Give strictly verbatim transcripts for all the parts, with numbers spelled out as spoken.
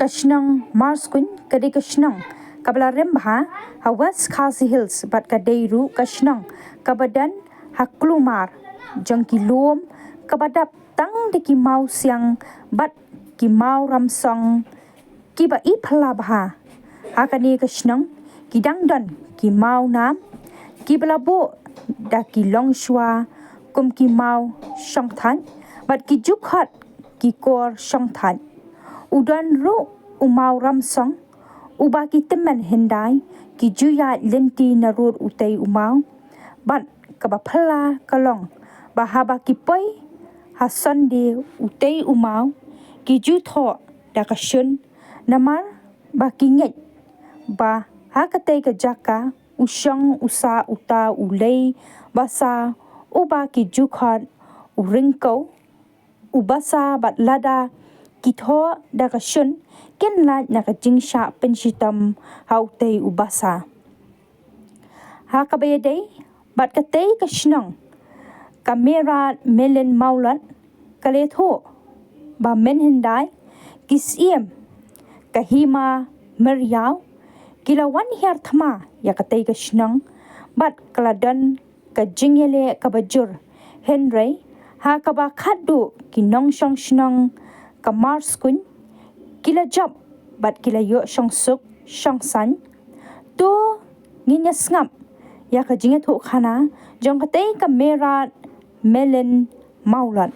Ka shnong Marskuin ka dei ka shnong kaba la rim bha ha West Khasi Hills bad ka dei ruh ka shnong kaba don ha kulmar jong ki lum kaba dap tang da ki maw siang bad ki maw ramsong kiba i phylla bha. Ha kane ka shnong ki dang don ki maw nam kiba la buh da ki longshuwa kum ki maw shongthait bad ki ju khot ki kor shongthait. U don ruh u maw ramsong uba ki tymmen hyndai ki ju ïaid lynti narud utei u maw bad kaba phylla ka long ba haba ki poi ha Sunday utei u maw ki ju thoh da ka shun namar ba ki ngeit ba ha katei ka jaka u shong u sah uta u lei basa uba ki ju khot u ryngkew u basa bad lada ki thoh da ka shun kin lait na ka jingshah pynshitom ha utei u basa. Ha kaba ïadei bad katei ka shnong ka Myrad Melin Mawlot ka la ïathuh ba mynhyndai ki Syiem ka Hima Myrïaw ki la wan hiar thma ïa katei ka shnong bad ka la don ka jingïaleh kaba jur. Hynrei ha kaba khatduh ki nongshong shnong ka Marskuin ki la jop bad ki la ïoh shong suk shong saiñ. To ngin ïa sngap ïa ka jingïathuhkhana jong katei ka Myrad Melin Mawlot.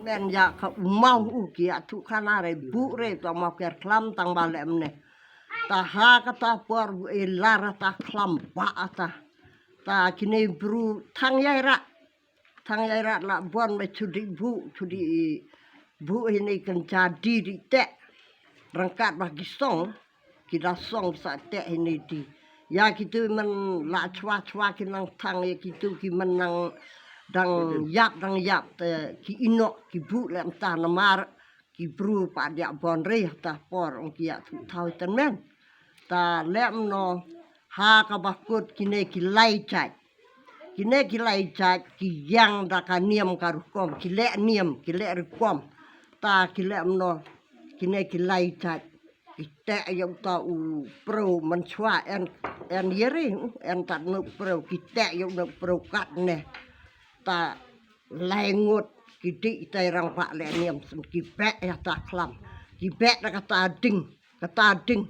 Men ïa ka u maw u ki ïathuhkhana re buh re ta maw ker khlam tang ba leh mynne. Ta ha kata por u e lar ta khlam ba ta. Ta kine bru thang ïai rat. Thang ïai rat la bon ba chudi buh chudi buh hini kan jadi di teh. Rangkat ba ki song ki da song sa teh hini di. Ïa kitu man la chwa chwa ki nang thang ïa kitu ki man nang dang ïap dang ïap te ki inok ki buh lem ta namar ki bru pa dia bon re ta por ong ki ïathuh thaw ten men. Ta lem no ha kaba kut kine ki lai jait. Kine ki lai jait ki ïang da ka niam ka rukom ki leh niam ki leh rukom. Ta ki lem no kine ki lai jait ki teh ïa uta u pro man chwa en en yeri en tat no pro ki teh ïa no pro kat ne. Ta lai ngut ki dih tai rang ba leh niam sum ki beh ïa ta khlam ki beh da kata ding kata ding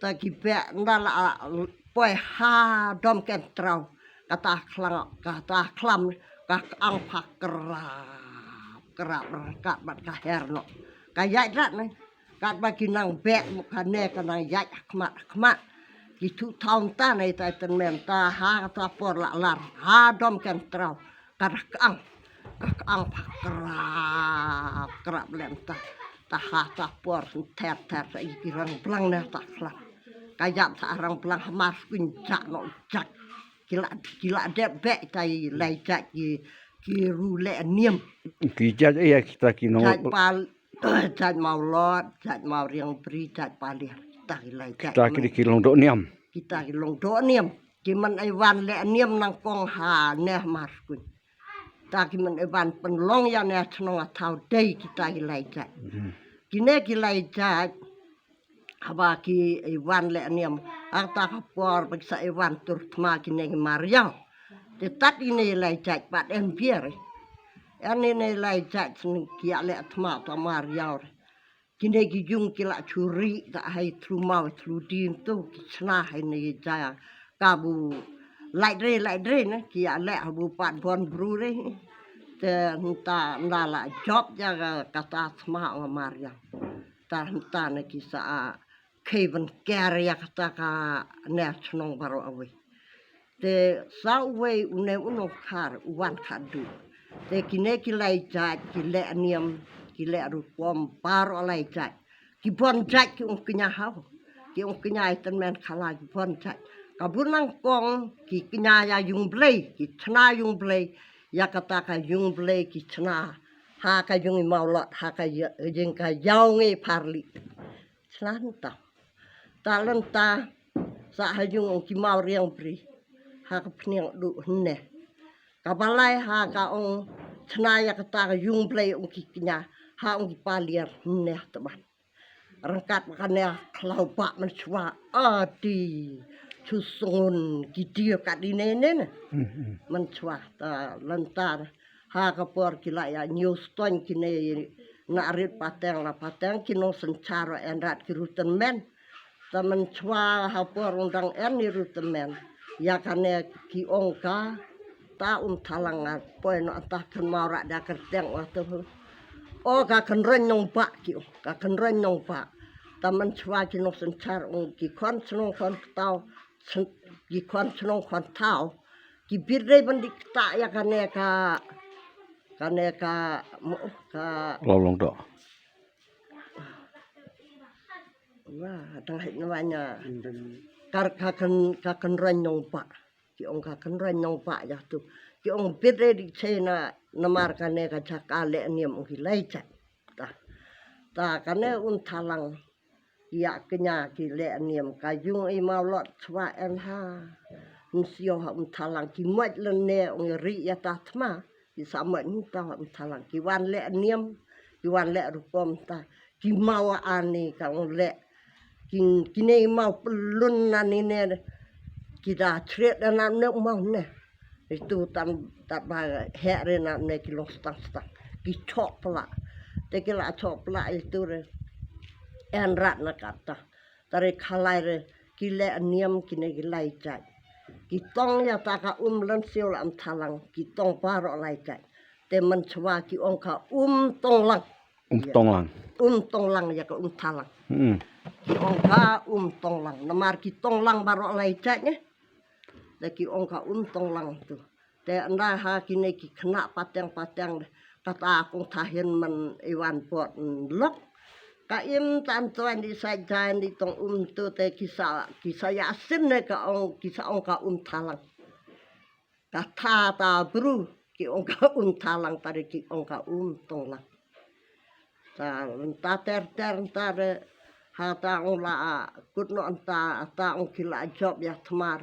ta ki beh nda la poi ha dom ken trau kata khlang kata khlam ka ang pha krap krap rangkat bad ka her no ka ïaid rat ne kat ba ki nang beh mu ka ne ka nang ïaid khmat khmat ki thu thaw ta ne ta ten men ta ha kata por la lar ha dom ken trau ka da kang ka kang pha krap krap lem ta ta ha ta por ther ther ta i ki rang blang ne ta khlam ka ïap ta rang blang ha Marskuin jak no jak ki la ki la dep beh ta i lai jak ki ki ru leh niam ki jait ïa kita ki nong jait pal jait Mawlot jait Mawriangbri jait Paliar kita ki lai jait kita ki ki long doh niam kita ki long doh niam ki man ai wan leh niam nang kong ha ne Marskuin ta ki man ai wan pynlong ïa ne chnong a thaw dei kita ki lai jait kine ki lai jait haba ki ai wan leh niam ha ta ka por ba ki sa ai wan tur thma kine ki Mariaw te tat ine lai jait pat en bier en ine lai jait sni ki ïa leh thma ta Mariaw kine ki jung ki la churi ta hai thlu maw thlu dim tu ki chna hai ne jaya ka bu lai dre lai dre ne ki ïa leh ha bu pat bon bru re te nta nda la jop ja ka ta thma nga Mariaw ta nta ne ki sa a khei ban ker ïa kata ka ne chnong baroh awei te sa uwei une u nongkhar u wan khadu te kine ki lai jait ki leh niam ki leh rukom baroh lai jait ki bon jait ki ong kñia haw ki ong kñia i ten men khala ki bon jait ka bu nang kong ki kñia ïa yung blei ki chna yung blei ïa kata ka yung blei ki chna ha ka yung i Mawlot ha ka yung ka yaw ngi pharli chna nta ta lenta sa ha yung ong ki Mawriangbri ha ka phniang du hne ka balai ha ka ong chna ïa kata ka yung blei ong ki kñia ha ong ki Paliar hne ta ban Rangkat ba kane khlaw ba mynshuwa, ati, chu sngun ki die ka dine ne ne. Mynshuwa ta lyntar ha ka por ki la ïa ñiew stoiñ kine na rit pateng la pateng ki nongsynshar en rat ki ruh tymmen. Ta mynshuwa ha por u dang en ïa ruh tymmen. Ïa kane ki ong ka, ta um thalang nga poi noh ta kynmaw rah da kyrteng wa tu. O ka kynroiñ nongbah ki ong, ka kynroiñ nongbah. Ta mynshuwa ki nongsynshar ong ki khon shnong khon ktaw, sn-, ki khon shnong khon thaw. Ki bit re ban dik ta ïa kane ka, kane ka, mo, ka Lawlong doh. Wa, dang hai na wa nya. Kar ka kyn, ka kynroiñ nongbah. Ki ong ka kynroiñ nongbah ïa tu. Ki ong bit re dik che na, namar kane ka jaka leh niam ong ki lai jait. Ta. Ta kane un thalang. Ïa kñia ki leh niam ka jung i maw lot chwa en ha. Nsiaw ha um thalang ki moit lane ong ri ïa ta thma. Ki sa moit nta ha um thalang ki wan leh niam. Ki wan leh rukom ta. Ki maw ani ka ong leh. Kin, kine maw pelun na nine. Ki da chret da na ne maw ne. Itu tan, tan ba heh re na ne ki long stang stang. Ki chok pla. Te ki la chok pla itu re. En rat na kata. Tare khalai re ki leh niam kine ki lai jait. Ki tong ïa ta ka um lynsiaw la um thalang. Ki tong baroh lai jait. Te mynshuwa ki ong ka um tonglang. Um tonglang. Um tonglang ïa ka um thalang. Hmm. Ki ong ka um tonglang. Namar ki tonglang baroh lai jait ne. Te ki ong ka um tonglang tu. Te ynda ha kine ki khynnah pateng pateng de. Kata kong thahin man i wan bot lok. Ka im tan tuan di sa jan di tong um tu te ki sa, ki sa ïa sin ne ka ong, ki sa ong ka um thalang. Ka tha ta bru ki ong ka um thalang tare ki ong ka um tonglang. Ta, ta ter ter ta re ha ta ong la kut no ta, ta ong ki la jop ïa thmar.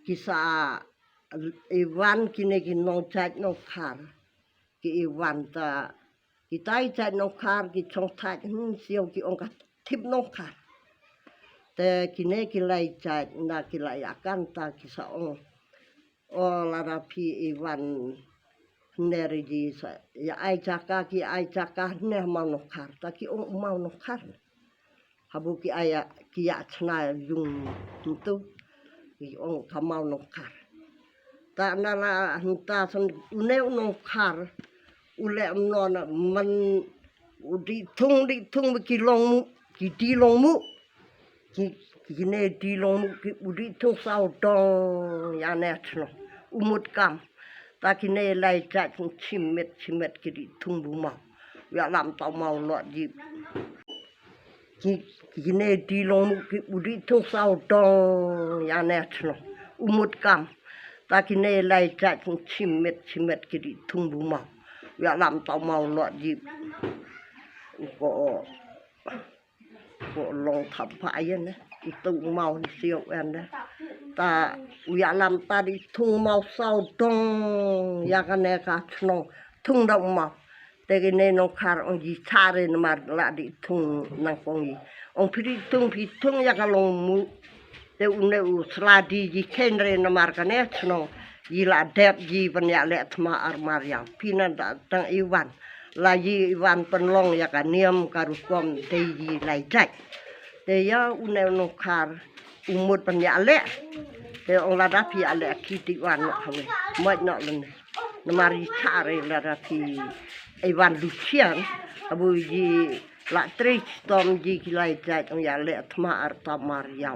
Ki sa i wan kine ki nongjait nongkhar. Ki i wan ta, ki tai jait nongkhar ki chong thait, hmm, siaw ki ong ka thip nongkhar. Te kine ki lai jait na ki lai akan ta ki sa ong. O lada phi i wan ne re ji sa ïa ai jaka ki ai jaka ne maw nongkhar. Ta ki ong maw nongkhar. Habu ki ai ki ïa chna yung tu. Ki ong ka maw nongkhar. Ta na la hynta san une u nongkhar. U leh mno na man u di thung di thung ba ki long mu, ki di long mu. Ki, kine di long mu ki u di thung saw dong ïa ne chno. U mut kam. Ta kine lai jait chimet chimet ki di thung bu maw. Ïa lam taw maw lo ji. Ki, kine di long mu ki u di thung saw dong ïa ne chno. U mut kam. Ta kine lai jait chimet chimet ki di thung bu maw. Ïa lam taw maw lo ji. Ko Ko long thap pha ïa ne. Itu maw ni siaw ïa ne. Ta u ïa lam ta di thung maw saw dong ïa kane ka chnong thung dong maw. Te kine nongkhar ong ji chare namar la di thung nang kong ji. Ong phi di thung phi thung ïa ka long mu. Te une u sla di ji khen re namar kane chnong. Ji la dep ji ban ïa leh thma ar mar ïa. Phi nan da tang i wan. La ji i wan pynlong ïa ka niam ka rukom dei ji lai jait. Te ïa une u nongkhar u mut ban ïa leh. Te ong lada phi ïa leh ki ti wan noh hawe. Mot noh lane. Namar i chare lada phi i wan luchian. Abu ji la trei stom ji ki lai jait ong ïa leh thma ar ta mar ïa.